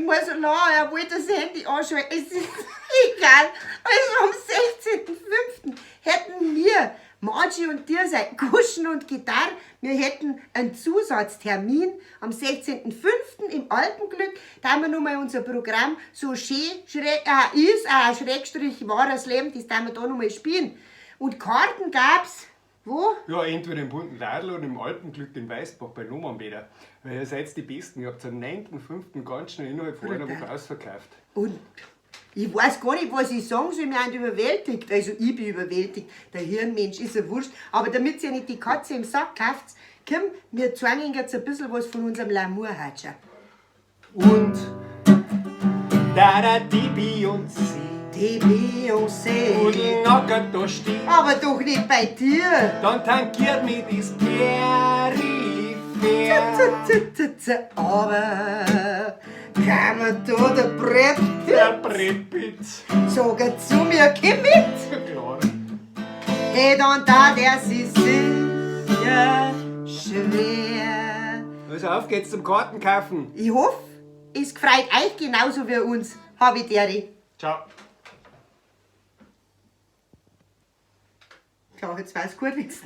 muss so lachen, er wollte das Handy anschalten. Es ist egal. Also am 16.05. Hätten wir, Margie und dir, seit Guschen und Gitarre, wir hätten einen Zusatztermin am 16.05. Im Alpenglück. Da haben wir nochmal unser Programm so schön schräg, ist, Schrägstrich wahres Leben, das da wir da nochmal spielen. Und Karten gab's wo? Ja, entweder im bunten Ladl oder im Alpenglück in Weißbach bei Nomanbäder. Weil ihr seid die Besten. Ihr habt am 9.5. Ganz schnell innerhalb von einer Woche ausverkauft. Und ich weiß gar nicht, was ich sagen soll, wir sind überwältigt. Also ich bin überwältigt, der Hirnmensch ist ja wurscht. Aber damit ihr nicht die Katze im Sack kauft, komm, wir zeigen Ihnen jetzt ein bisschen was von unserem Lamour-Hatscher. Und da da die Beyoncé Die Beyoncé. und Nackert da steht, Aber doch nicht bei dir. Dann tankiert mich das Peripher. Z, z, z, z, aber kann man da der Brett Der Brett. Sag er zu mir, komm mit. Klar. Hey, dann da der sie sicher schwer. Also auf geht's zum Kartenkaufen. Ich hoffe, es gefreut euch genauso wie uns. Habe ich dere. Ciao. Ja, jetzt war's gut, wenn's